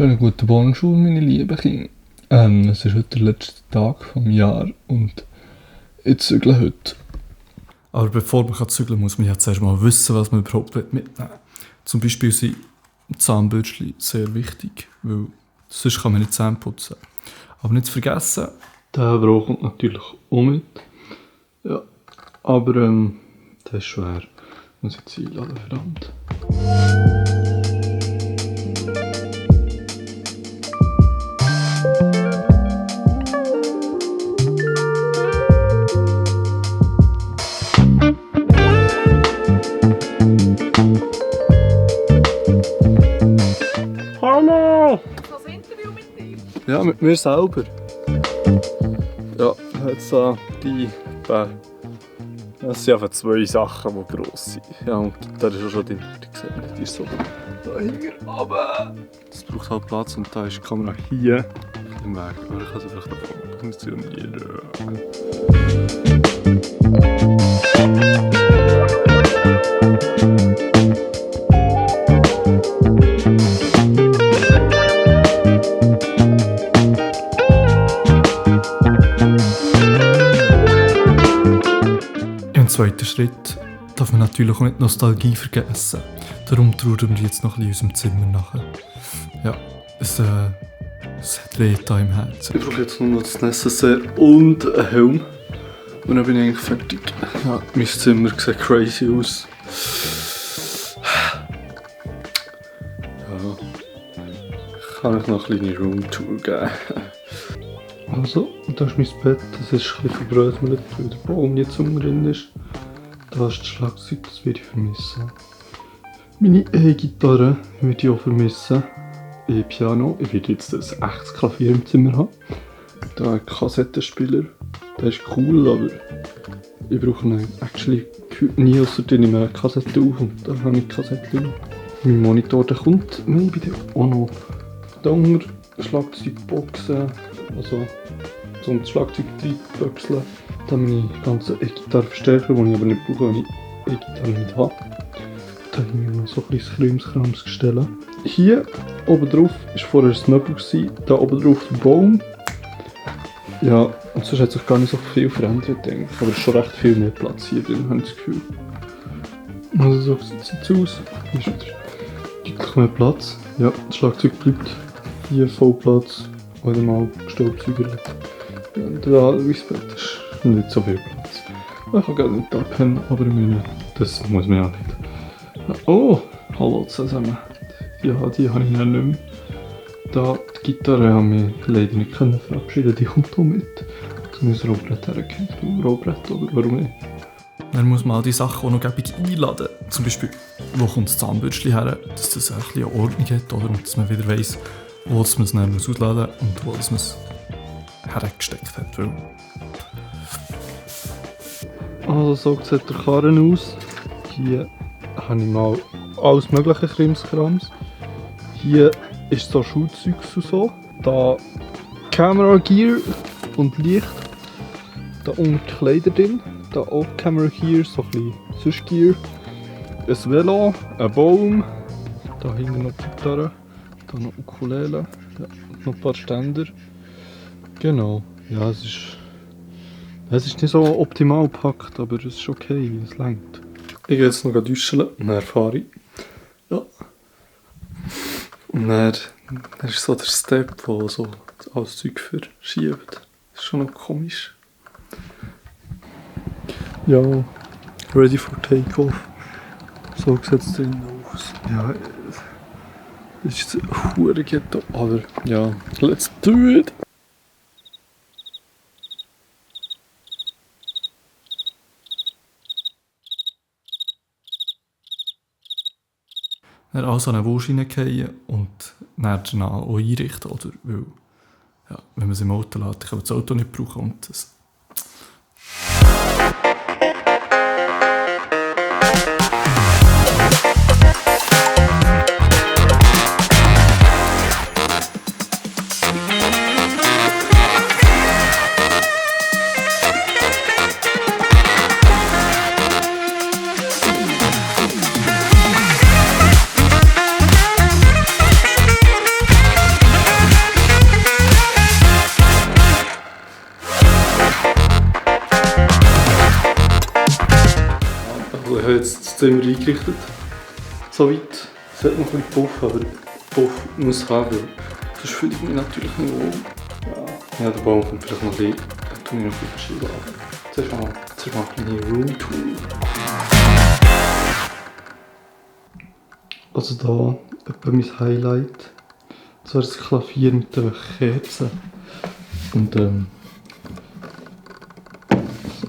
Schönen guten Bonjour, meine lieben Kinder. Es ist heute der letzte Tag vom Jahr und ich zügle heute. Aber bevor man zügeln kann, muss man ja zuerst mal wissen, was man überhaupt mitnehmen will. Zum Beispiel sind Zahnbürstchen sehr wichtig, weil sonst kann man nicht Zähne putzen. Aber nicht zu vergessen, der Brauch kommt natürlich auch mit. Ja, aber das ist schwer. Muss ich jetzt einladen, verdammt. Hallo! Das Interview mit dir? Ja, mit mir selber. Ja, jetzt die Beine. Das sind einfach zwei Sachen, die gross sind. Ja, und da ist auch schon die gesehen. Die ist so da hinten runter. Das braucht halt Platz und da ist die Kamera hier im Weg. Aber ich kann sie vielleicht davon funktionieren. Im zweiten Schritt darf man natürlich auch nicht Nostalgie vergessen. Darum trauern wir jetzt noch ein bisschen unserem Zimmer nachher. Ja, es hat weh da im Herzen. Ich brauche jetzt nur noch das Necessaire und einen Helm. Und dann bin ich eigentlich fertig. Ja, mein Zimmer sieht crazy aus. Ja, ich kann euch noch eine kleine Roomtour geben. Also, das ist mein Bett, das ist ein bisschen verbröselt, weil der Baum jetzt drin ist. Da ist das Schlagzeug, das werde ich vermissen. Meine E-Gitarre würde ich auch vermissen. E-Piano, ich werde jetzt ein echtes Klavier im Zimmer haben. Da ein Kassettenspieler, der ist cool, aber ich brauche ihn actually nie, außer ich nehme eine Kassette auf und da habe ich die Kassette noch. Mein Monitor, der kommt maybe auch noch. Da unten Schlagzeugboxen, also zum das Schlagzeug reinwechseln. Dann meine ganzen E-Gitarre-Verstärker, die ich aber nicht brauche, wenn ich E-Gitarre nicht habe. Da habe ich mir noch so ein bisschen Krimskrams gestellt. Hier oben drauf war vorher das Möbel, da oben drauf der Baum. Ja, und sonst hat sich gar nicht so viel verändert, denke ich. Aber es ist schon recht viel mehr Platz hier drin, habe ich das Gefühl. Also so sieht es jetzt aus. Hier ist wieder deutlich mehr Platz. Ja, das Schlagzeug bleibt hier voll Platz. Oder mal Staubsauger. Ja, und da mein Bett ist nicht so viel Platz. Ich kann gerne nicht abhängen, aber ich meine, das muss man ja nicht. Oh, hallo zusammen. Ja, die habe ich ja nicht mehr. Da, die Gitarre haben wir leider nicht verabschieden, die kommt auch mit. Zu unserem Rollbrett hergehängt. Rollbrett, oder warum nicht? Dann muss man all die Sachen auch noch gäbig einladen. Zum Beispiel, wo kommt das Zahnbürstchen her, dass das ein bisschen Ordnung hat, oder? Und dass man wieder weiss, wo man es dann ausladen muss und wo man es hergesteckt hat. Also so sieht der Karren aus. Hier habe ich mal alles mögliche Krimskrams. Hier ist so Schulzeugs und so. Da Camera Gear und Licht. Da unten die Kleider drin. Da auch Camera Gear, so ein bisschen sonst Gear. Ein Velo, ein Baum. Da hinten noch die Gitarre. Da noch Ukulele. Ja, noch ein paar Ständer. Genau. Ja, es ist nicht so optimal gepackt, aber es ist okay, es reicht. Ich gehe jetzt noch duschen und dann fahre ich. Ja. Und dann ist so der Step, wo so alles Zeug verschiebt. Das ist schon noch komisch. Ja, ready for takeoff. So sieht es drin aus. Ja, das ist jetzt ein hure Ghetto, aber ja, let's do it! Dann also eine Wurst reingehen und dann danach auch einrichten, oder? Weil, ja, wenn man es im Auto lässt, kann man das Auto nicht brauchen und das... Zimmer eingerichtet. Soweit. Es hat noch ein bisschen Puff, aber Puff muss haben, weil sonst fühle ich mich natürlich nicht wohl. Ja, der Baum kommt vielleicht noch ein bisschen, dann tue ich noch ein bisschen verschieben. Zuerst mal eine kleine Roomtour. Also da etwa mein Highlight. Das wäre das Klavier mit der Kerze. Und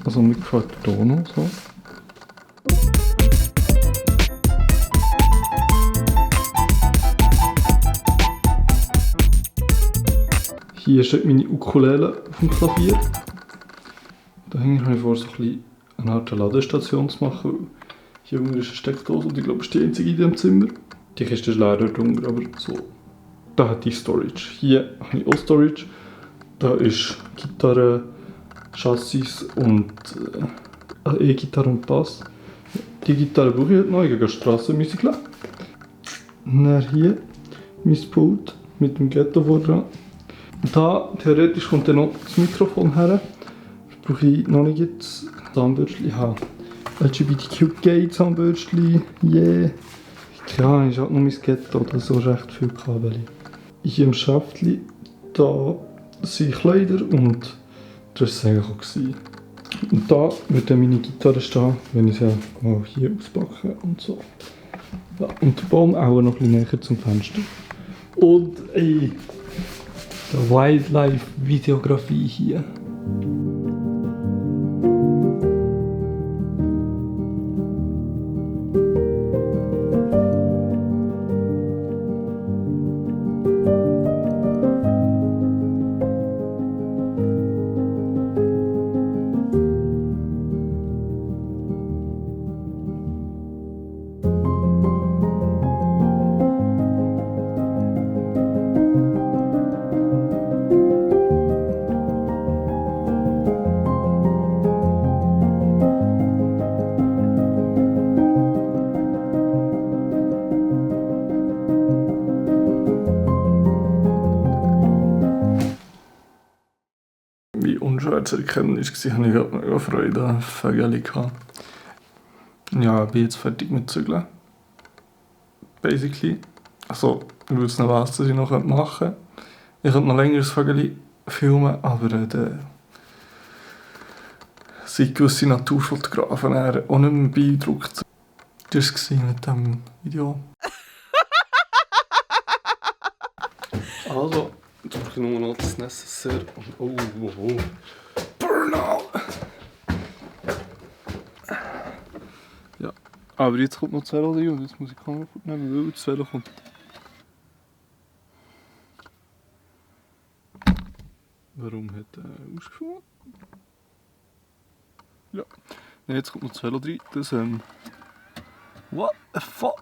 also mir gefällt der Ton noch so. Hier steht meine Ukulele auf dem Klavier. Dahinter habe ich vor, so eine Art Ladestation zu machen. Weil hier unten ist eine Steckdose und ich glaube, es ist die einzige in diesem Zimmer. Die Kiste ist leer dort unten, aber so. Da hat die Storage. Hier habe ich auch Storage. Da ist Gitarre, Chassis und E-Gitarre und Bass. Die Gitarre brauche ich halt noch, ich gehe Strassenmusik lernen. Dann hier mein Pult mit dem Ghetto vor dran. Und da, theoretisch kommt dann noch das Mikrofon her. Das brauche ich noch nicht jetzt. Zahnbürstchen, ich habe LGBTQ-Gay-Zahnbürstchen, yeah. Ja, ist halt noch mein Ghetto, das ist auch recht viel Kabel. Hier im Schäftchen, da sind Kleider und das war es eigentlich auch gewesen. Und da wird dann meine Gitarre stehen, wenn ich sie mal hier auspacke und so. Ja, und der Baum auch noch ein bisschen näher zum Fenster. Und ey, die Wildlife-Videografie hier. Wie unschwer zu erkennen war, hatte ich gerade mega Freude an Vögel. Ja, ich bin jetzt fertig mit Zügeln. Basically. Also, ich wüsste nicht, was ich noch machen könnte. Ich könnte noch länger das Vögel filmen, aber dann sind gewisse Naturfotografen auch nicht mehr beeindruckt. Das war mit diesem Video. Also, jetzt brauche ich nur noch das Necessaire und Burnout! Ja, aber jetzt kommt noch das Velo rein und jetzt muss ich die Kamera nehmen, weil das Velo kommt. Warum hat er ausgefunden? Ja, jetzt kommt noch das Velo rein. Das what the fuck?